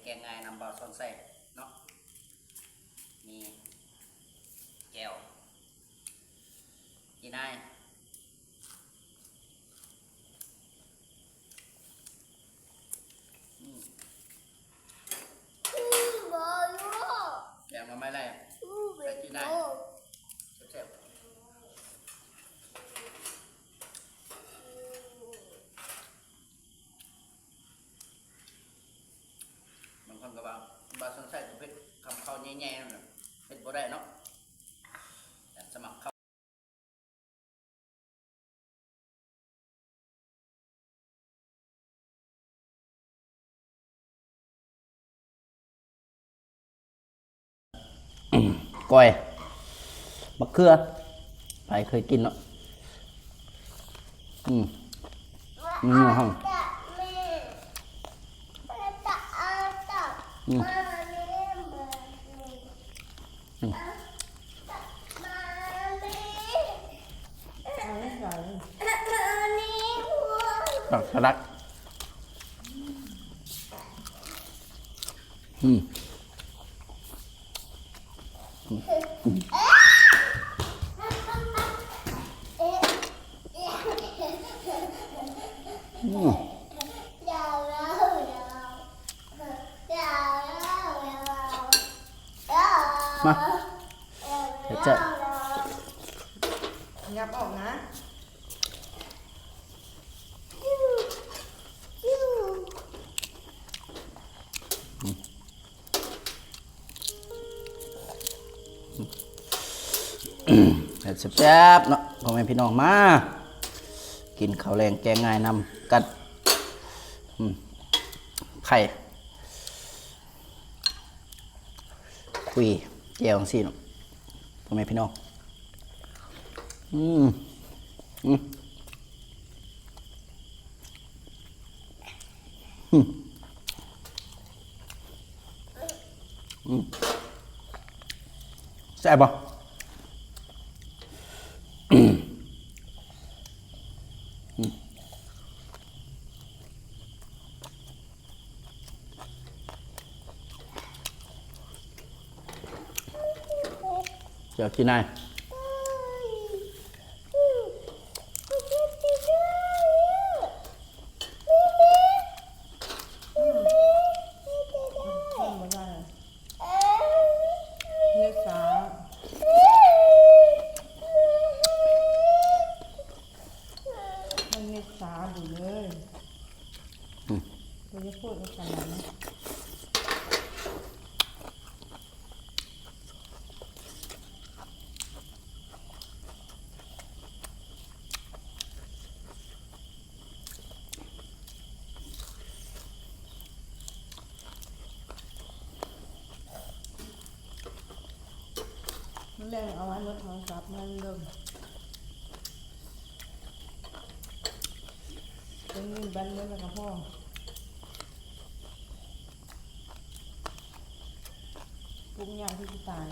ກງງ່າຍນຳບ່າວສອນໄຊເນາະ ມີແຈ່ວ ຈີ່ນາຍ ອືມ ແກງໜໍ່ໄມ້ໄລ່ ໃສ່ຈີ່ນາຍ ແຊບໆ. ບາງຄົນກໍວ່າ ບ່າວສອນໄຊຕ້ອງເຮັດຄຳເຂົ້າໃຫຍ່ໆ ນັ້ນແຫຼະ ເຮັດບໍ່ໄດ້ເນາະ ສະໝັກເຂົ້າ ອືມ ກ້ອຍບັກເຂືອ ໃຜເຄີຍກິນເນາະ ອືມ ມັນນົວເຮົາ ອືມ ອືມ ຜັກສະຫຼັດ ອືມ ອືມ ມາ ເຮັດເຈົ້າ ຫຍັບອອກນະ. ແຊບໆ ເນາະ ພໍ່ແມ່ພີ່ນ້ອງ ມາກິນເຂົ້າແລງແກງງ່າຍນຳກັນ ອືມ ໄຂ່ ຄຸຍແຈ່ວຈັ່ງຊີ້ເນາະ ພໍ່ແມ່ພີ່ນ້ອງ ອືມ ອືມ ອືມ ອືມ ແຊບບໍ່? ອືມ ແຈ່ວຈີ່ນາຍ ອືມ ເຮັດສາ ມັນເຮັດສາຢູ່ເລີຍ ອືມ ບໍ່ໄດ້ໂພດໃນຂະໜາດນັ້ນ ແລ້ງເອົາໄວ້ໝົດໂທລະສັບມັນເດີ ເປັນເງິນແບດເບິດແລ້ວກໍພໍ ປຸກຍາກຄືຊິຕາຍ.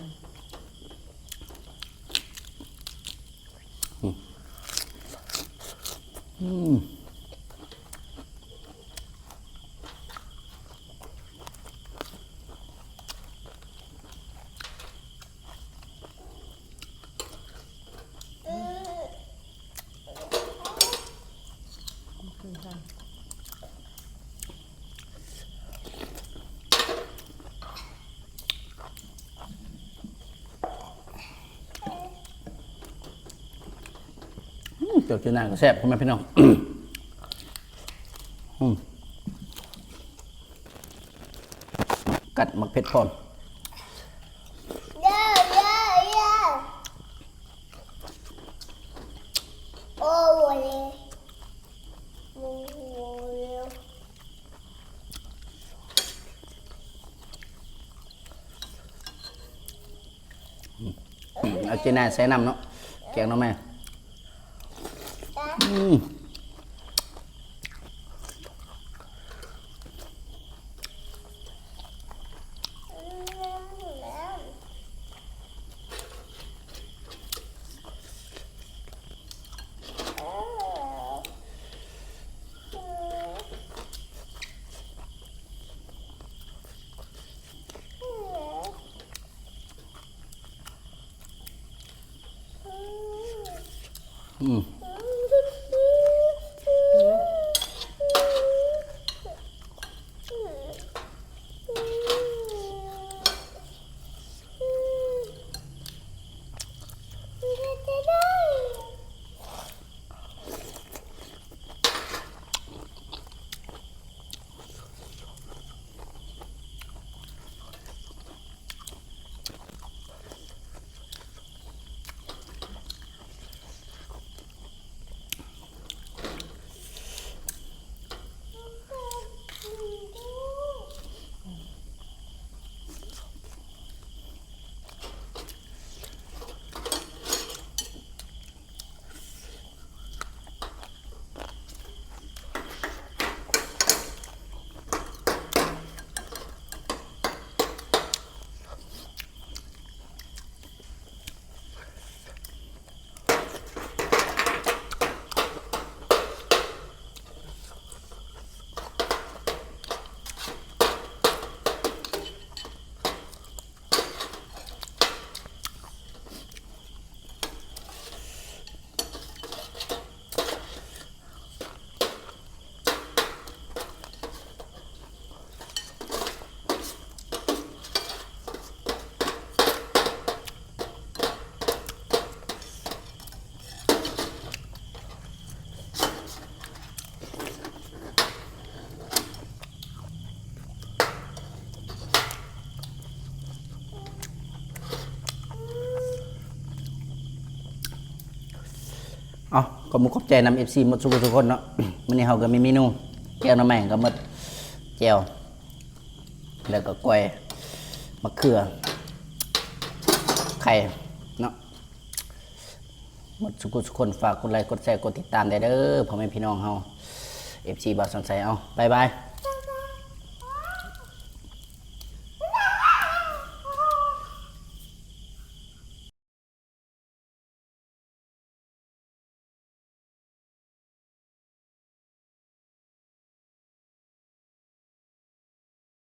ອືມ ອືມ ອືມ ເຈົ້າຈີ່ນາກໍແຊບ ພໍ່ແມ່ພີ່ນ້ອງ ອືມ ກັດໝາກເຜັດພ້ອມ. ເອົາຈີ່ນາຍໃສ່ນຳເນາະ ແກງໜໍ່ໄມ້ ອືມ. ອືມ ອືມ. ເອົາ ຂອບມຸກຂອບໃຈນຳເອັຟຊີໝົດສູ່ຜູ້ສູ່ຄົນເນາະ. ມື້ນີ້ເຮົາກໍມີເມນູແກງໜໍ່ໄມ້ກໍໝົດ ແຈ່ວ ແລ້ວກໍກ້ອຍ ໝາກເຂືອ ໄຂ່ເນາະ. ໝົດສູ່ຜູ້ສູ່ຄົນ ຝາກກົດໄລ ກົດແຊ ກົດຕິດຕາມແດ່ເດີ ພໍ່ແມ່ພີ່ນ້ອງເຮົາ ເອັຟຊີບ່າວສອນໄຊ. ເອົາ ບາຍບາຍ.